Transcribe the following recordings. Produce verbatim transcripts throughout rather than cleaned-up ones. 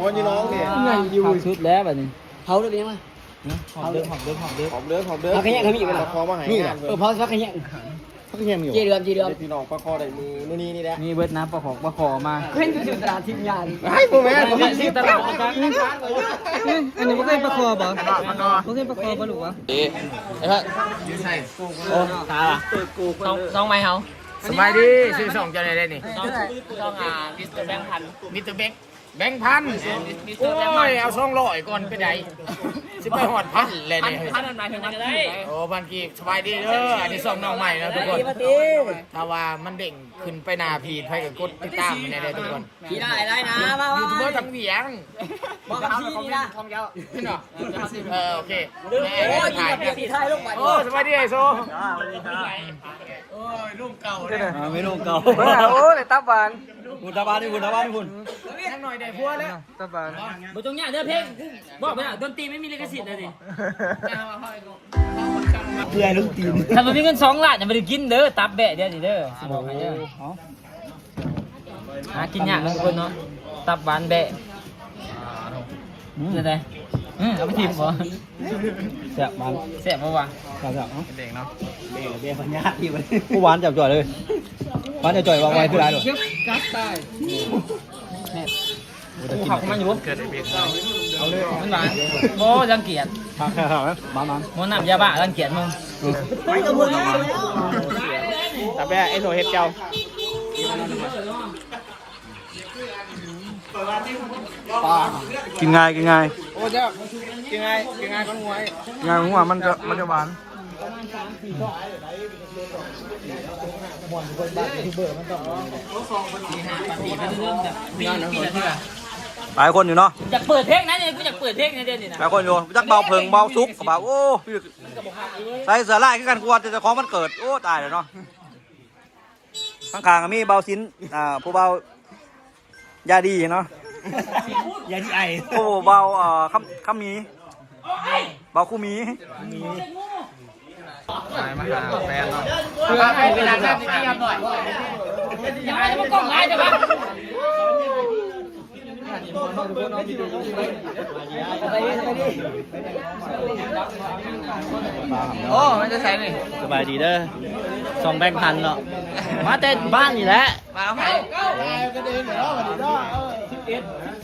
คนอยู่น้องเนี่ย เงินอยู่ ผักชุดแล้วแบบนี้ เผาได้เป็นยังไง หอมเดิมหอมเดิมหอมเดิม หอมเด้อหอมเด้อ เอาขะแยงขะมีไปละ ปลาคอมาให้ นี่ งานเว้ย เออเผาสักขะแยง พักเทียมอยู่ เจเดือมเจเดือม พี่น้องปลาคอได้มือมื้อนี้นี่แหละ มีเบิดน้ำปลาขอกปลาขอมา เพื่อนอยู่ตลาดทีมงาน ไอ้พวกแม่ผม ที่ตลาดอาจารย์อันนี้พวกเป็นปลาขอบ่พวกเป็นปลาขอบ่หรือวะ ไอ้พระ โอ้ตาล่ะ น้องน้องไม้เขา สบายดีชื่อสองเจ้าไหนได้นี่ น้องน้องอ่ามิสเตอร์แบงค์พัน มิสเตอร์แบงค์แบงค์พัน มิสเตอร์แบงค์พัน โอ้ยเอาสองร้อยก่อนไปไหนสิไปหอดพันเลย พัน เนี่ย พันมันหมายถึงพันอะไร โอ้พันกีบสบายดีเด้ออันนี้สองน้องใหม่นะทุกคน มาตี ถ้าว่ามันเด้งขึ้นไปหน้าพีดใครก็กดติดตามมันได้เลยทุกคน ขี่ได้ได้นะมา ยู มา ทูบเบอร์ทั้งเวียง บอกกับพี่นี่นะ นี่เนาะเออโอเค โอ้ย ถ่าย ขี่ขี่ถ่ายลงไป โอ้สบายดีไอ้โซ อ่าไม่ลงเก่า โอ้ยตับหวาน หุ่นตาบ้านนี่หุ่นตาบ้านนี่หุ่น ยังหน่อยได้พัวแล้ว ตับหวาน บ่จงเนี่ยเด้อเพลงบอกไปแล้วดนตรีไม่มีลิขสิทธิ์เลยดิ เพื่อลูกตีน ถ้ามันมีเงินสองล้านเนี่ยมันได้กินเด้อตับแบะเดียวนี่เด้อสิบอกให้เด้อหากินยากนะทุกคนเนาะตับหวานแบะ อืม จะได้อืมเอาไปทิมบ่ แซ่บมัน แซ่บบ่วะ แซ่บแซ่บเนาะ เด็กเนาะ เดี๋ยวเบียร์พญาที่มัน ผู้หวานจับจ่อยเลยหวานจับจ่อยว่าไวคือไรหรอ โอ้เขามันอยู่ เกิดไอ้เบียร์ มันหวานบ่รังเกียจ ครับครับครับมามา หมอน้ำยาบ้ารังเกียจมึง ไปกับพวกนี้ ตับแบะไอ้โซเฮ็ดเจ้า กินง่ายกินง่าย โอ้เจ้ายังไงยังไงก็งวย ง่ายของว่ามันจะมันจะหวาน หลายคนอยู่เนาะ อยากเปิดเพลงนะเนี่ยกูอยากเปิดเพลงนะเดี๋ยวนี้นะ หลายคนอยู่จักเบาเพิงเบาสุกก็เบาโอ้พี่ใส่เสื้อลายคือกันกลัวแต่เจ้าของมันเกิดโอ้ตายแล้วเนาะข้างๆก็มีเบาสินอ่าผู้เบา ยาดีเนาะ อย่าที่ไอ โอ้เบาเอ่อคำคำมีเบาคู่มี มาหาแฟนเนาะ เวลาแป๊บนึงหน่อยอย่าให้มันกล้องไลฟ์เดี๋ยววะ โอ้ไม่จะใส่นี่ สบายดีเด้อสองแบงค์พันเนาะมาแต่บ้านนี่แหละ มาเอาไผ่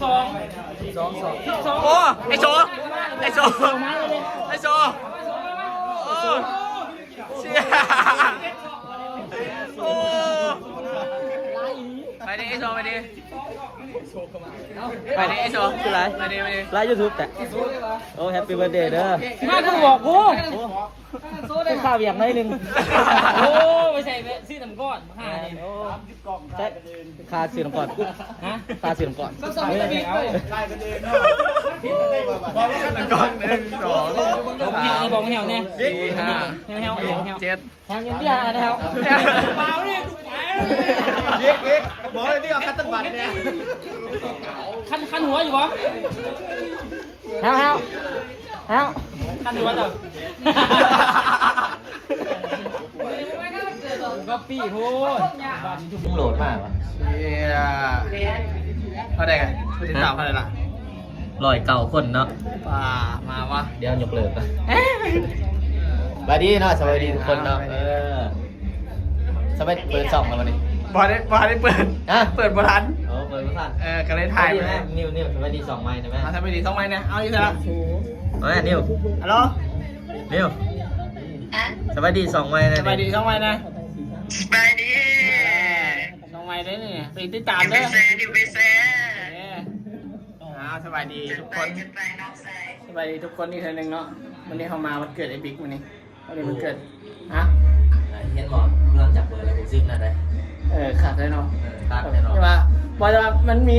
สอง โอ้ไอโซไอโซไอโซโอ้เสียโอ้ไปดิไอโซไปดิไปดิไอโซคือไรไปดิไปดิ ไลฟ์ยูทูบแต่โอ้แฮปปี้เบิร์ดเดย์เด้อ มากูบอกกูเป็นข้าวเวียกหน่อยหนึ่งโอ้ไปใส่ซื้อน้ำก้อนมาเนี่ย แต่ค่าซื้อน้ำก่อน ฮะ ค่าซื้อน้ำก่อน เฮ้ยเอา ก้อนหนึ่งสอง บอกแนวบอกแนวเนี่ย สี่ห้า แนวแนวแนว เจ็ด แถมเงินเดือนนะครับ เล็กเล็กบอกเลยที่เอาคัตเตอร์บัตรเนี่ย คันคันหัวอยู่ปะ แฮวแฮวแฮว คันหัวเหรอก็ปีโหด มึงโหลดมากวะ เชียเท่าไหร่กันผู้ติดตามเท่าไหร่ล่ะ ร้อยเก้าคนเนาะ ป่ามาวะ เดี๋ยวยกเลิกอ่ะสวัสดีเนาะสวัสดีทุกคนเนาะเออสวัสดีเปิดสองแล้ววันนี้ บอลได้บอลได้เปิด ฮะ เปิดบอลทัน โอ้เปิดมาสั่น เออก็เลยถ่ายไป นิวนิวสวัสดีสองไม้ได้ไหม มาทำไปดีสองไม้นะเอาอีกแล้ว เฮ้ยนิว ฮัลโหล นิวสวัสดีสองไม้นะ สบายดีสองไม้นะ สบายดี สองไม้ได้นี่ไปติดตาม อยู่ เด้ ไป อ แซนอยู่ไปแซน เอออ้าวสบายดีทุก ไป คน จัดไปน้องใส่ สบายดีทุกคนอีกทีหนึ่งเนาะวันนี้เขามาวันเกิดไอ้บิ๊กวันนี้วันนี้วันเกิดฮะ เห็นบอกเรื่องจับเบอร์แล้วผมซึ่งนั่นได้ เออขาดได้เนาะ เออขาดแน่นอน แต่ว่าเพราะว่ามันมี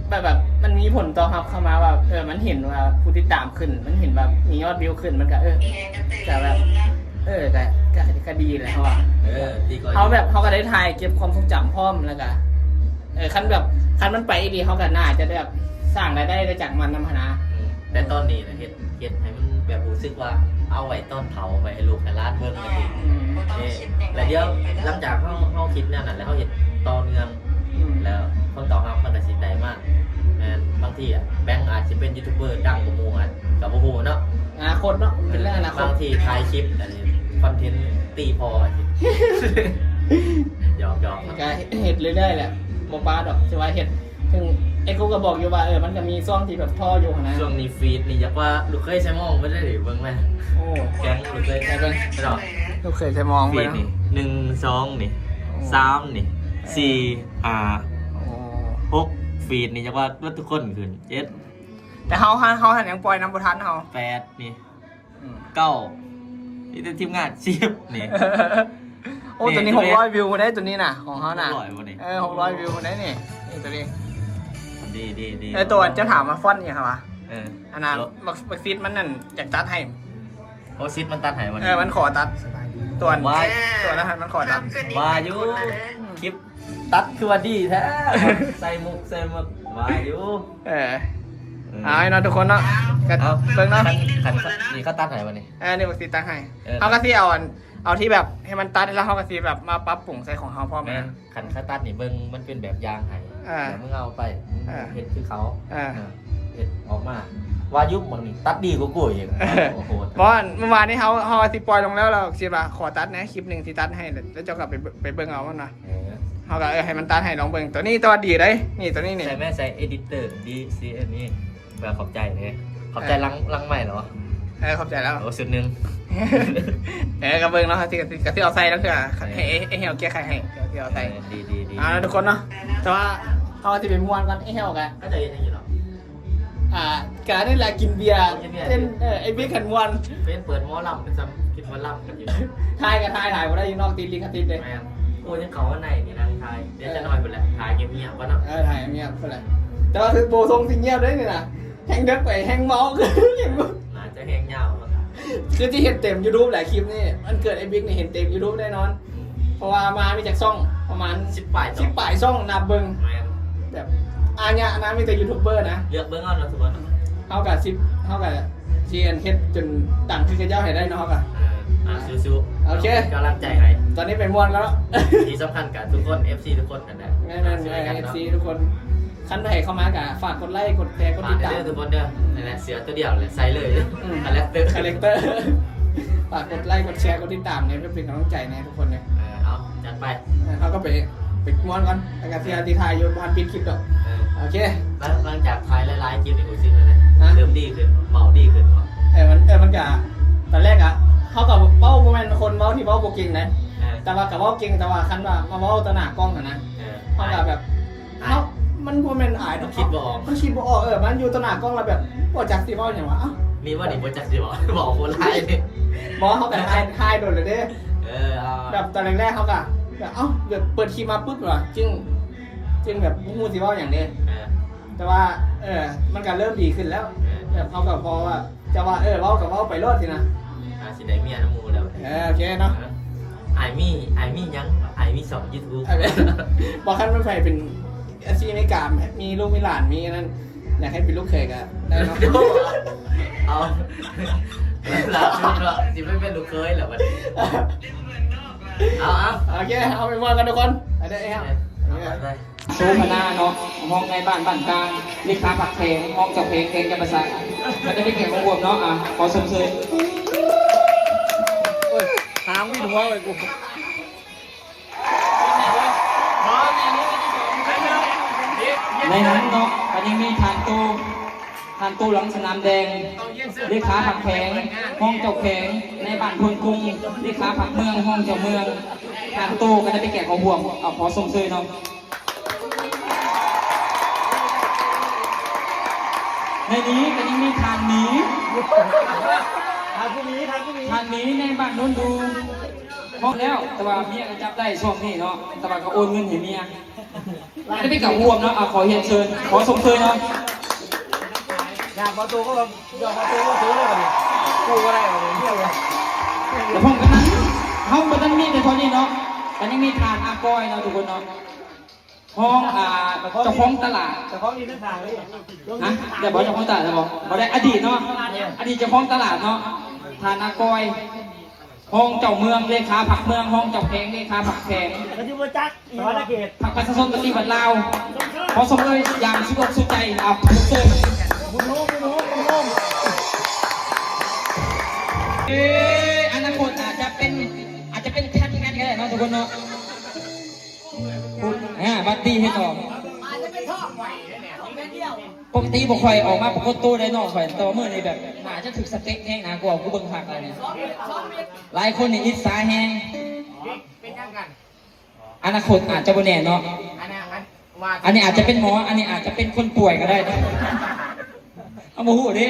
แบบแบบมันมีผลตอบรับเข้ามาแบบเออมันเห็นว่าผู้ติดตามขึ้น มันเห็นแบบมียอดวิวขึ้นมันก็เออ เอกันเตะ แต่แบบเออก็ก็ก็ดีแหละเพราะว่า เออดีกว่า เขาแบบเขาก็ได้ถ่ายเก็บความทรงจำพร้อมแล้วก็เออคันแบบคันมันไปดีเขาก็น่าจะได้แบบสร้างรายได้ได้จากมันนำหั้นนะ แต่ตอนนี้นะเห็ดเห็ดให้มันแบบรู้สึกว่าเอาไว้ตอนเฒ่าไปให้ลูกให้หลานเบิ่งนั่นเอง อืม เอ๊ะแล้วเดี๋ยวหลังจากเขาเขาคิดแนวนั้นแล้วเขาเห็ดต่อเนื่อง แล้วผลตอบรับมันก็สิได้มา แม่น บางทีอะแบงค์อาจสิเป็นยูทูบเบอร์ดังกว่าหมู่อะ ก็บ่ฮู้เนาะ อนาคตเนาะ มันเป็นเรื่องอนาคต บางทีถ่ายคลิปอันนี้คอนเทนต์ตีพอ หยอกๆเนาะ ก็เฮ็ดเรื่อยๆแหละ บ่ปาดอก สิว่าเฮ็ด ถึงไอ้กูก็บอกอยู่ว่า เออ มันก็มีช่วงที่แบบท้ออยู่หั้นนะ ช่วงนี้ฟีดนี่อยากว่าลูกเขยใส่หม้องบ่ได้หรือเบิ่งแม่ โอ้ แก๊งลูกเขยใส่เบิ่ง เนาะ ลูกเขยใส่หม้อง ฟีด เบิ่ง นี่ หนึ่ง สอง นี่ โอ้ สาม นี่ สี่ ห้า โอ้ หก ฟีดนี่อยากว่าเบิดทุกคนขึ้น เจ็ด แต่เฮา เฮา เฮาหันยังปล่อยนำบ่ทันเฮา แปด นี่ อืม เก้า นี่แต่ทีมงาน สิบ นี่ โอ้ นี่ ตัวนี้ สิบเอ็ด หกร้อยวิวได้ตัวนี้น่ะ ของเฮาน่ะ หกร้อยบ่นี่ เออ หกร้อยวิวได้นี่ นี่ตัวนี้ ดี ดี ดี ไอ้ตัวจะถามว่าฟอนต์อีหยังวะ เออ อันนั้น แล้ว บัก บักซีดมันนั่นอยากตัดให้ โอ้ ซีดมันตัดให้มัน เออ มันขอตัด ตัว ว้าย ตัวนั้นมันขอตัด ว่าอยู่ คลิปตัดคือว่าดีแท้ ใส่มุก ใส่มุก ว่าอยู่ เออ เออ เอาให้เนาะทุกคนเนาะ ก็ เอา เบิ่งเนาะ คัน คัน นี่เขาตัดให้บ่นี่ เออ นี่บักซีดตัดให้ เออ เฮาก็สิเอาอัน เอาที่แบบให้มันตัดแล้วเฮาก็สิแบบมาปรับปรุงใส่ของเฮาพร้อม แม่น นะ คันเขาตัดนี่เบิ่งมันเป็นแบบอย่างให้ อ่า เดี๋ยวมึงเอาไป มึง อ่า เฮ็ดคือเขา อ่า เออ เฮ็ดออกมา ว่ายุคบางนี่ตัดดีกว่ากูอีก เออ โอ้โห เพราะว่าเมื่อวานนี้เฮา เฮาสิปล่อยลงแล้ว เราสิว่าขอตัดนะ คลิปหนึ่งที่ตัดให้ แล้วเจ้าก็ไปเบิ่ง ไปเบิ่งเอามันนะ เออ เฮาก็ เออ ให้มันตัดให้ลองเบิ่ง ตัวนี้ตัวดีเลย นี่ตัวนี้นี่ ใส่แม่ใส่เอดิเตอร์ ดี ซี เอ็น นี่ เพื่อขอบใจเลย ขอบใจ เออ หลัง หลังไมค์เหรอ เออ ขอบใจแล้ว โอ้ สุดหนึ่ง เออ ก็เบิ่งเนาะ ที่ ที่ ที่เอาใส่แล้วคือ เออ ให้ ให้ ให้เฮาแก้ไขให้ ที่เอาใส่ เออ ดี ดี ดี อ่า ทุกคนเนาะ แต่ว่าเฮาสิไปม่วนกัน ไอ้เฮากัน ก็จะเห็นอย่างนี้หรอ อ่า การนี่แหละกินเบียร์ กินเบียร์ เต้น เออ ไอ้บิ๊กขันม่วน เป็นเปิดหมอลำ เป็นซ้ำกินหมอลำกันอยู่ ถ่ายก็ถ่าย ถ่ายบ่ได้อยู่นอกติดลิขสิทธิ์เด้ แม่น โอ้ย ยังเขาว่าไหนนี่นั่งถ่าย เดี๋ยวจะน้อยไปแหละ ถ่ายเงียบๆก่อนเนาะ เออ ถ่ายเงียบไปแหละ แต่ว่าคือโบทรงสิเงียบได้นี่นะ แฮงเดิกไปแฮงเมา น่าจะแฮงยาวเนาะ คือที่เห็นเต็ม YouTube หลายคลิปนี่ วันเกิดไอ้บิ๊กนี่เห็นเต็ม YouTube แน่นอน เพราะว่ามามีจากช่องประมาณ สิบปลายช่อง สิบปลายช่องนับเบิ่ง แม่น แบบอาญะนะ มีแต่ยูทูบเบอร์นะ เลือกเบิ่งเอาเนาะทุกคน เฮากับสิบ เฮากับสิเฮ็ดจนดังคือเขาเจ้าให้ได้เนาะ เฮากับ เออ อ่ะ สู้ๆ โอเค กำลังใจให้ ตอนนี้ไปม่วนกันแล้ว ที่สำคัญกับทุกคน เอฟซี ทุกคนกันนะ แม่นๆ ช่วยกันเนาะ เอฟซี ทุกคน คันใดเข้ามาก็ฝากกดไลค์ กดแชร์ กดติดตาม ฝากเด้อทุกคนเด้อ นั่นแหละ เสือตัวเดียวเลย ใส่เลย อืม คาแรคเตอร์ คาแรคเตอร์ ฝากกดไลค์ กดแชร์ กดติดตามเนี่ย เพื่อเป็นกำลังใจนะทุกคนเนี่ย เออ เอา จัดไป เออ เฮาก็ไป ไปม่วนกัน แล้วก็เสียที่ถ่ายอยู่บ้านปิดคลิปดอก เออ โอเค หลัง หลังจากถ่ายหลายๆคลิปนี่ รู้สึกเลยนะ ฮะ เริ่มดีขึ้น เว้าดีขึ้นวะ เออ มัน เออ มันก็ ตอนแรกอะ เฮาก็เว้าบ่แม่นคนเว้าที่เว้าบ่เก่งนะ เออ แต่ว่าก็เว้าเก่ง แต่ว่าคันว่ามาเว้าต่อหน้ากล้องอะนะ เออ เฮาก็แบบ อาย เฮา มันบ่แม่นอายดอก มันคิดบ่ออก มันคิดบ่ออก เออ มันอยู่ต่อหน้ากล้องแล้วแบบ บ่จักสิเว้าหยังวะ เอ้า นี่ว่านี่บ่จักสิเว้า เว้าคนไทยนี่ บ่ เฮาก็ถ่าย ถ่ายโดนแล้วเด้ เออ เอา แบบตอนแรกๆ เฮาก็แบบ เอ้า แบบเปิดคลิปมาปุ๊บว่ะ จึง จึงแบบบ่ฮู้สิเว้าหยังเด้ เออ แต่ว่า เออ มันก็เริ่มดีขึ้นแล้ว เออ แบบเฮาก็พอว่า จะว่า เออ เว้าก็เว้าไปโลดสินะ อ่า สิได้เมียนำหมู่แล้ว เออ โอเคเนาะ เออ อ้ายมี อ้ายมีหยัง อ้ายมีช่อง YouTube เออ บ่คันมันไปเป็น เอฟซี อเมริกา มีลูกมีหลาน มีอันนั้น อยากให้เป็นลูกเขยก็ได้เนาะ เอา หลานเนาะ สิไปเป็นลูกเขยเหรอบัดนี้ เอา เอา โอเค เอาไปม่วนกันทุกคน ไปเด้อ เอ้ย เอาไป โสภณาเนาะ ห้องในบ้านบ้านกลาง เลขาพักแขวง ห้องเจ้าแขวง แขวงจำปาสัก มันจะเป็นแขกของผมเนาะ อ่ะ ขอชมเชย โอ้ย หางวินหัวเลยกู ในนั้นเนาะ ก็ยังมีท่านโต ท่านโตหลังสนามแดง เลขาพักแขวง ห้องเจ้าแขวง ในบ้านโพนกุง เลขาพักเมือง ห้องเจ้าเมือง ท่านโตก็ได้เป็นแขกของผม เอาขอชมเชยเนาะ ในนี้ก็ยังมีท่านนี้ ทางผู้นี้ ทางผู้นี้ ท่านนี้ในบ้านโนนดู ห้องแล้ว แต่ว่าเมียก็จับได้ช่วงนี้เนาะ แต่ว่าก็โอนเงินให้เมีย ไม่ได้เป็นกับห่วงเนาะ อ่ะ ขอเรียนเชิญ ขอชมเชยเนาะ อยากมาตัวก็ อยากมาตัวก็ตัวเลยบัดนี้ กูก็ได้บัดนี้ เรียกเลย แล้วพร้อมกันนั้น ห้องมันนั้นมีแต่เท่านี้เนาะ แต่ยังมีท่านอากอยเนาะทุกคนเนาะ ห้อง อ่า เจ้าของตลาด เจ้าของนี่เป็นทางเลย ฮะ เดี๋ยวบอกเจ้าของตลาดจะบอก บอกได้อดีตเนาะ อดีตเจ้าของตลาดเนาะ ท่านอากอย รองเจ้าเมืองเลขาพรรคเมือง รองเจ้าแขวงเลขาพรรคแขวง ก็สิบ่จัก สวรรณเขต พรรคประชาชนปฏิวัติลาว ขอส่งเลยอย่างสุดอกสุดใจ อ่ะ เชิญ บุญโฮม บุญโฮม บุญโฮม เอ๊ะ อนาคตอาจจะเป็น อาจจะเป็นแคทแมนก็ได้เนาะทุกคนเนาะ อ่า บัดดี้ให้ต่อ ปกติบ่ค่อยออกมาปรากฏตัวได้น้องข่อย แต่ว่ามื้อนี้แบบน่าจะถูกสเปคแฮงนะ กูเอากูเบิ่งคักแล้วเนี่ย หลายคนนี่อิจฉาแฮง เป็นยังกัน อนาคตอาจจะบ่แน่เนาะ อันนี้อันว่า อันนี้อาจจะเป็นหมอ อันนี้อาจจะเป็นคนป่วยก็ได้ เอาบ่ฮู้เด้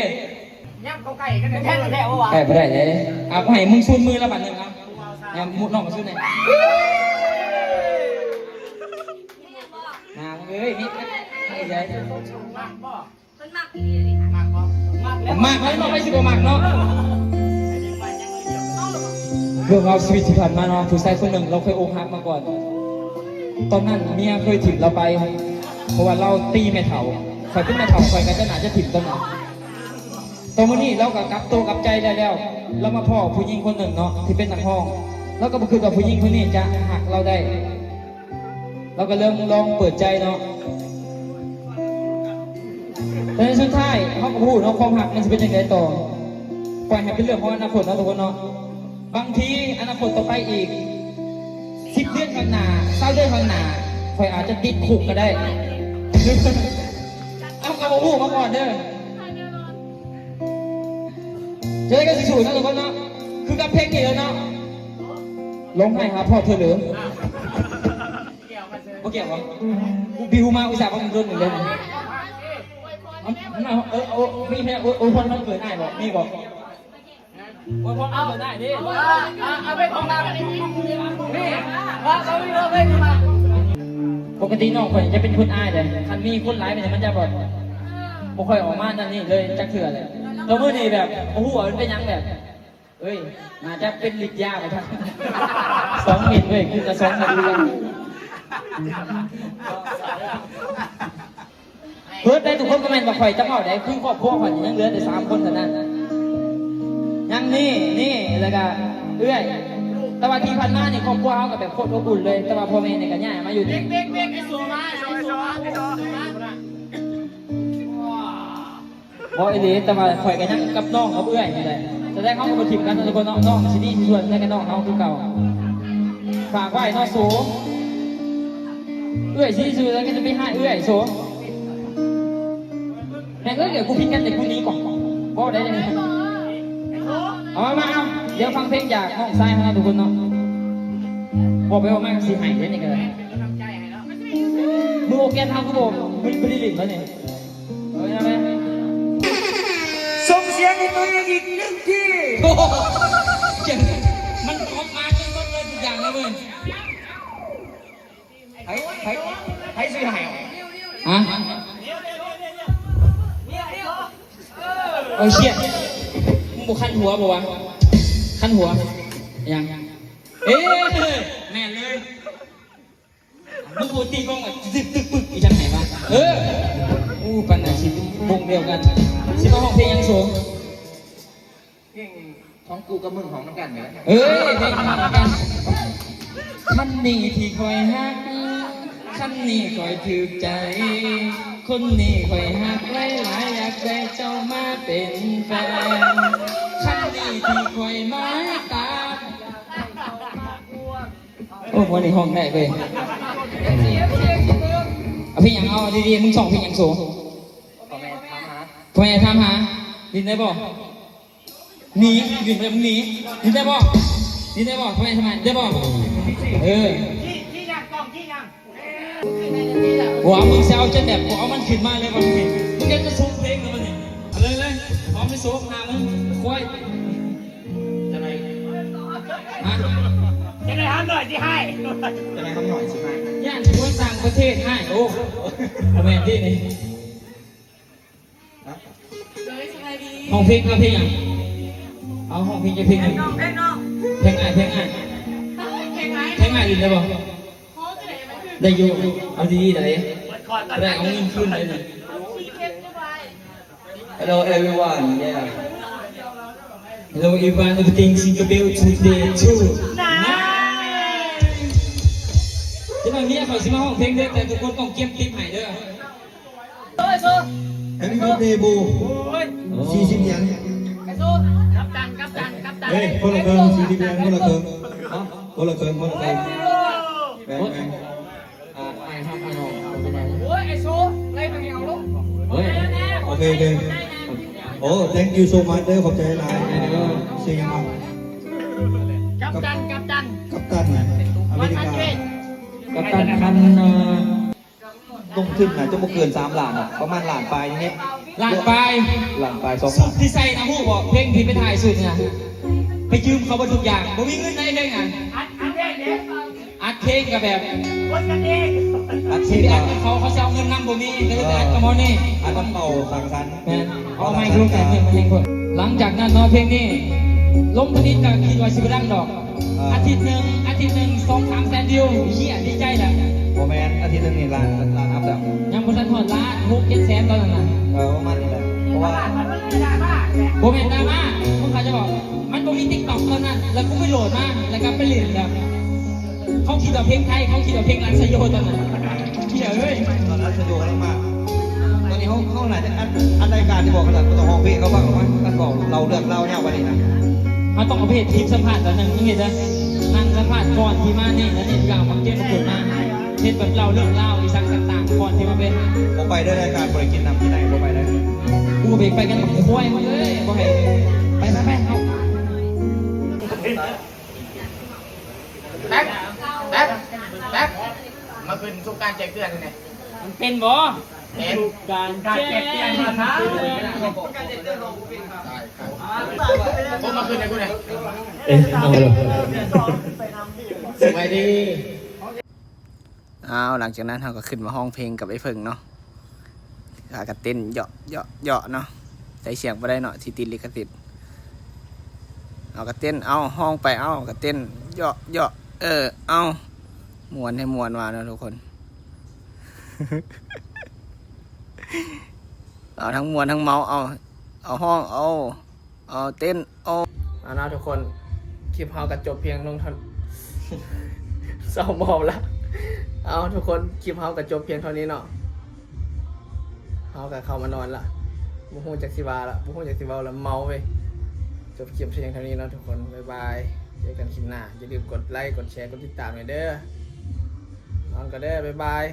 ยับเข้าใกล้กันแท้ๆ แท้ๆ วะ ใกล้บ่ได้เด้ เอา ให้มึงซูนมือแล้วบัดหนึ่งเอา เนี่ย มุดน้องก็ซูนเลย นางเอ้ย นี่ นี่ใหญ่ เพิ่นมักอีหลีเด้ มักบ่ มักบ่ มักแล้ว มักแล้วเนาะ ไปสิบ่มักเนาะ เรื่องราวชีวิตที่ผ่านมาเนาะ ผู้ชายคนหนึ่งเราเคยอกหักมาก่อน ตอนนั้นเมียเคยถิ่มเราไป เพราะว่าเราตีแม่เฒ่า ข่อยเป็นแม่เฒ่า ข่อยก็จะน่าจะถิ่มตอนนั้น ตอนมื้อนี้เราก็กลับตัวกลับใจได้แล้ว เรามาพ้อผู้หญิงคนหนึ่งเนาะ ที่เป็นนักร้อง เราก็บ่คิดว่าผู้หญิงคนนี้จะหักเราได้ เราก็เริ่มลองเปิดใจเนาะ แต่ในสุดท้ายเราก็บ่ฮู้เนาะ ความหักมันสิเป็นจั่งใดต่อ ปล่อยให้เป็นเรื่องของอนาคตเนาะทุกคนเนาะ บางทีอนาคตต่อไปอีก สิบเดือนข้างหน้า ซาวเดือนข้างหน้า ข่อยอาจจะติดคุกก็ได้ เอาก็บ่ฮู้มาก่อนเด้อ จั่งใดก็สู้ๆเนาะทุกคนเนาะ คือกับเพลงนี้แล้วเนาะ ร้องไห้หาพ่อเธอเหรอ บ่เกี่ยวบ่ กูบิวมาอุตส่าห์มาโดนหนึ่งเลย เอา เอา เออ เอา มีแค่ โอ้ โอ้ พรวันเกิดอ้ายบ่ มีบ่ โอ้ พรวันเกิดอ้ายดิ เอา เอาไปของเรา นี่ เอา เอาไปเลย ปกติน้องข่อยจะเป็นคนอายเด้ คันมีคนหลายไปเนี่ยมันจะแบบ บ่ค่อยออกมานั่นนี่เลยจักเทื่อเลย แล้วมื้อนี้แบบ โอ้โห มันเป็นหยังแบบ เอ้ย น่าจะเป็นฤทธิ์ยาไปครับ สองเม็ดเว้ย กูก็สองเม็ดเหมือนกัน เบิดได้ทุกคนก็แม่นว่าข่อยจะเว้าได้ คือครอบครัวข่อยนี่ยังเหลือแต่สามคนเท่านั้น ยังนี่ นี่ แล้วก็เอื้อย แต่ว่าที่ผ่านมานี่ครอบครัวเฮาก็แบบโคตรอบอุ่นเลย แต่ว่าพ่อแม่นี่ก็ย้ายมาอยู่นี่ เบกเบกเบก ไอ้สัวมา ไอ้สัวมา ไอ้สัวมา บ่อีหลี แต่ว่าข่อยก็ยังกับน้องกับเอื้อยนี่แหละ แสดงเฮาก็บ่ถิ่มกันทุกคนเนาะ น้องสิดีที่สุดในกับน้องเฮาคือเก่า ฝากไว้เนาะโส เอื้อยสิดีที่สุดแล้วก็จะไปหาเอื้อยโส แม่งเอ้ย เดี๋ยวกูผิดกัน เดี๋ยวกูหนีก่อน บ่ได้เลย เอามา มา เอา เดี๋ยวฟังเพลงจากน้องชายของเราทุกคนเนาะ บอกไปว่าแม่งสิหายได้นี่ก็ได้ มือโอแกนทำกูบอก มึงไปดิลิทแล้วเนี่ย เอาไปเอาไป ส่งเสียงให้ตัวเองอีกหนึ่งที โอ้โห เจ๋ง มันออกมาจนหมดเลยทุกอย่างแล้วเว้ย ไผ ไผ ไผสิให้ ฮะ เอาเชียด มึงบ่คันหัวบ่วะ คันหัว ยัง เอ้ย แม่นเลย มึงโอตีกล้องแบบตึกตึกปึกอีจังไหนวะ เออ อู้ ปันไหนสิวงเดียวกัน สิมาฮ้องเพลงหยังโส เพลงของกูกับมึงฮ้องนำกันเนี่ย เอ้ย เพลงของนำกัน คันนี้ที่ข่อยฮัก คันนี้ข่อยถูกใจ คนนี้ข่อยฮักหลายๆ อยากได้เจ้ามาเป็นแฟน คันนี้ที่ข่อยมาตาม โอ้ วันนี้ฮ้องได้เว้ย เอาเพลงหยัง เอาดีๆ มึงสองเพลงหยังโส พ่อแม่ถามหา พ่อแม่ถามหา ดินได้บ่ หนี ดินได้ มึงหนี ดินได้บ่ ดินได้บ่ พ่อแม่ถามหา ได้บ่ เออ หัวมึงสิเอาจนแบบ กูเอามันขึ้นมาเลยวันนี้ มึงอยากจะส่งเพลงเลยวันนี้ เอาเลยเลย พร้อมไปส่งหามึง ควาย จะไหน ฮะ จะได้ทำหน่อยสิให้ จะได้ทำหน่อยสิให้ ย่านคนต่างประเทศให้ โอ้ เอาแม่นที่นี่ ฮะ ฮ้องเพลง เอาเพลงหยัง เอาฮ้องเพลงจะเพลงหยัง เพลงน้อง เพลงน้อง เพลงอ้าย เพลงอ้าย เพลงอ้าย เพลงอ้าย เพลงอ้าย ได้บ่ โอ้ จะได้ไหม ได้อยู่ เอาดีๆ ได้ ได้เอาเงินคืนเลยนี่ เอาขี้เก็บไว้ Hello everyone, yeah. Hello everyone, everything single bell today too. Nice. จักหน่อยเมียข้อยสิมาฮ้องเพลงเด้อ แต่ทุกคนต้องเก็บติ๊บให้เด้อ Happy birthday bro สี่สิบเหรียญ กัปตัน กัปตัน กัปตัน เฮ้ย คนละครึ่ง สี่สิบเหรียญ คนละครึ่ง เอ้า คนละครึ่ง คนละครึ่ง แบ่ง แบ่ง อ่า ไอ้ครับ ไอ้น้อง เอาไปไหน โอ้ย ไอ้โซ่ ไล่ไปเอาลูก เฮ้ย โอเค โอเค โอ้ thank you so much เด้อ ขอบใจหลาย เด้อ ชื่อหยังครับ กัปตัน กัปตัน กัปตัน อเมริกา กัปตัน คัน เอ่อ ลงทุนน่ะจะบ่เกินสามล้านอะ ประมาณล้านปลายนี่ ล้านปลาย ล้านปลาย สอง สุดที่ใส่นะ ฮู้บ่ เพลงที่ไปถ่ายสุดน่ะ ไปยืมเขาเบิดทุกอย่าง บ่มีเงินได้เพลงอ่ะ อัด อัดเพลงเด้ อัดเพลงก็แบบ คนกันเอง อัดเพลง สิไปอัดกับเขา เขาสิเอาเงินนำบ่มี ก็เลยไปอัดกับหมอนี่ อัดน้ำเป่าสังสรรค์ แม่น เอาไมค์ลูกแต่เพลงมันยังคน หลังจากนั้นเนาะ เพลงนี้ ลงผลิตก็คิดว่าสิบ่ดังดอก อ่า อาทิตย์หนึ่ง อาทิตย์หนึ่ง สองสามแสนวิว เหี้ย ดีใจแหละ บ่แม่น อาทิตย์หนึ่งนี่ล้าน ล้านอัพแล้ว ยังบ่ทันฮอดล้าน หกเจ็ดแสนตอนนั้นน่ะ เออ ประมาณนี้แหละ เพราะว่า บ่แม่นดราม่า ผมเข้าใจบอก มันบ่มี TikTok ตอนนั้น แล้วกูไปโหลดมา แล้วก็ไปเล่นแบบ เขาคิดว่าเพลงไทย เขาคิดว่าเพลงรักสยโยตอนนั้น เหี้ยเอ้ย ตอนนั้นสะดวกมาก ตอนนี้เขา เขาน่าจะอัด อัดรายการที่บอกกันแล้ว บ่ต้องฮ้องเพลงเขาฟังหรอกมั้ง ท่านบอกเล่าเรื่องเล่ายาวกว่านี้นะ เขาต้องเอาไปเฮ็ดคลิปสัมภาษณ์ตอนนั้น มึงเห็นนะ นั่งสัมภาษณ์ก่อนที่มานี่ แล้วนี่ก็เอามาเก็บมาเกิดมา เฮ็ดแบบเล่าเรื่องราวอีสังต่างๆ ก่อนที่มาเป็น บ่ไปเด้อ รายการบ่ได้กินน้ำกินไหน บ่ไปเด้อ กูไป ไปกันบักควายมึงเอ้ย บ่ให้ ไป ไป ไป เอา แป๊บ แป๊บ แป๊บ มาขึ้นสุกการแจกเตือนนี่ มันเป็นบ่ เป็น การแจกเตือนมาครับ ผมมาขึ้นในกูเนี่ย เอ๊ะ เอาเลย สวัสดี อ้าว หลังจากนั้นเราก็ขึ้นมาฮ้องเพลงกับไอ้เพิ่งเนาะ หากะเต้นเหยาะเหยาะเหยาะเนาะ ใส่เสียงบ่ได้เนาะ สิติดลิขสิทธิ์ เอากะเต้น เอาฮ้องไป เอากะเต้น เหยาะเหยาะ เออ เอา ม่วนให้ม่วนว่าเนาะทุกคน เอาทั้งม่วนทั้งเมา เอา เอาฮ้อง เอา เอาเต้น เอา เอาเนาะทุกคน คลิปเฮาก็จบเพียงลงเท่า เศร้าเมาละ เอาทุกคน คลิปเฮาก็จบเพียงเท่านี้เนาะ เฮาก็เข้ามานอนละ บ่ฮู้จักสิว่าละ บ่ฮู้จักสิเว้าละ เมาเว้ย จบคลิปเพียงเท่านี้เนาะทุกคน บ๊ายบาย เจอกันคลิปหน้า อย่าลืมกดไลค์ กดแชร์ กดติดตามหน่อยเด้อ นอนก่อนเด้อ บ๊ายบาย